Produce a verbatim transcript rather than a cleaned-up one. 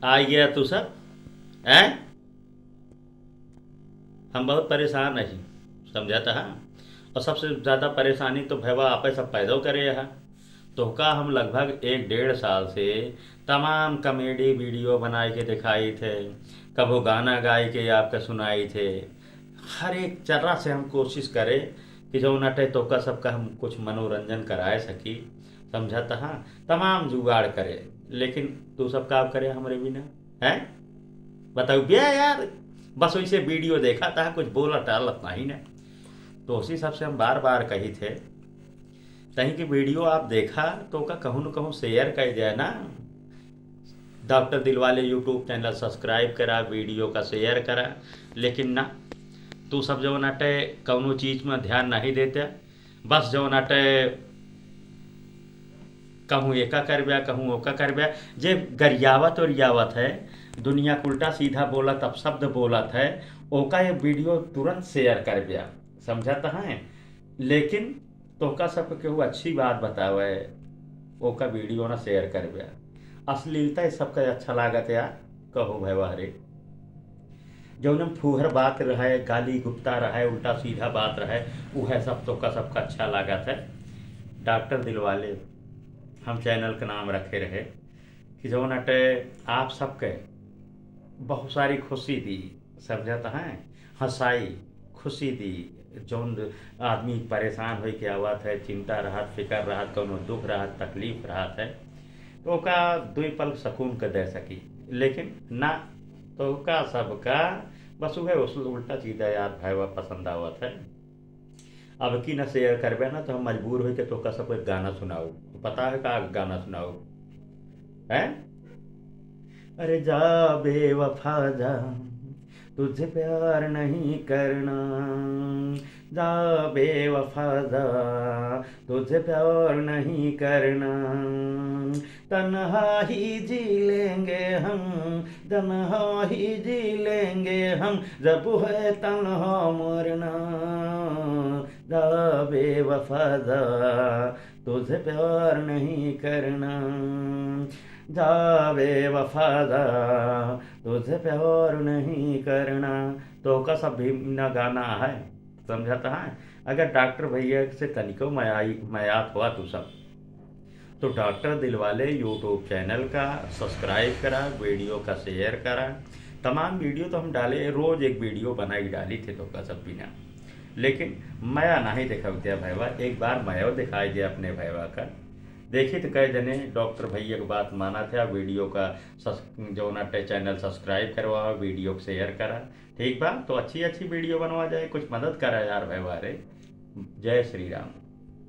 आइ गया तू सब, हैं? हम बहुत परेशान रही, समझत हा। और सबसे ज्यादा परेशानी तो भैया आपे सब पैदा करे हा। तोहका हम लगभग एक डेढ़ साल से तमाम comedy video बनाए के दिखाई थे, कबो गाना गाए के आपके सुनाई थे, हर एक चर्रा से हम कोशिश करे कि जौन अटे तोहका सबका हम कुछ मनोरंजन कराए सकी, समझत हा। तमाम जुगाड़ करे, लेकिन तू सब का करे हमरे बिना, हैं? बताओ बे यार, बस वैसे video देखा था, कुछ बोला टालत नहीं ना। तो उसी सबसे हम बार बार कही थे, तहीं की video आप देखा तो का कहूँ न कहूँ share कर दिया ना। डॉक्टर दिलवाले YouTube channel subscribe करा, video का share करा, लेकिन ना, तू सब जौन अटे कौनो चीज में ध्यान नहीं देते, बस जौन अटे कहूँ एका करब्या, कहूँ ओका करब्या। जे गरियावत ओरियावत है, दुनिया के उल्टा सीधा बोलत, अपशब्द बोलत है, ओका ये video तुरंत share करब्या, समझत हैं? लेकिन तोहका सबके केहू अच्छी बात बतावे, ओका video ना share करब्या। अश्लीलता ये सबका अच्छा लागत यार, कहो भैया रे। जौन फूहर बात रहे, गाली गुप्ता रहे, उल्टा सीधा बात रहे, उहे सब तोहका सबका अच्छा लागत है। डॉक्टर दिलवाले हम channel का नाम रखे रहे कि जौन अटे आप सबके बहुत सारी खुशी दी, समझत हैं, हंसाई, खुशी दी। जौन आदमी परेशान होई के आवत है, चिंता रहत, फिकर रहत, कौनो दुख रहत, तकलीफ रहत है, तो ओका दुई पल सुकून के दे सकी। लेकिन ना, तो ओका सबका बस उहे उस-, उल्टा सीधा यार भैया पसंद आवत है। अब की ना share करबे ना, तो हम मजबूर होई के तोहका सबके गाना सुनाओ। तो पता है का गाना सुनाओ? हैं? अरे जा बेवफा जा, तुझे प्यार नहीं करना। जा बेवफा जा, तुझे प्यार नहीं करना। तन्हा ही जी लेंगे हम, तन्हा ही जी लेंगे हम, जब है तन्हा मरना। जा बेवफा जा, तुझे प्यार नहीं करना। जा बेवफा जा, तुझे प्यार नहीं करना। तोहका सब भी ना गाना है, समझत हैं? अगर डॉक्टर भैया से तनिको मयाई, मयात हुआ तू सब, तो डॉक्टर दिलवाले YouTube channel का subscribe करा, video का share करा। तमाम video तो हम डाले, रोज एक video बनाई डाली थे तोहका सब बिना, लेकिन मया नहीं दिखावत्या भैया। एक बार मया दिखाई दे अपने भैया का, देखी तो कई जने डॉक्टर भैया की बात माना थे, video का सस-, जौन अटे channel subscribe करवाओ, video को share करा। ठीक बा, तो अच्छी अच्छी video बनवा जाए, कुछ मदद करा यार भैया रे। जय श्री राम।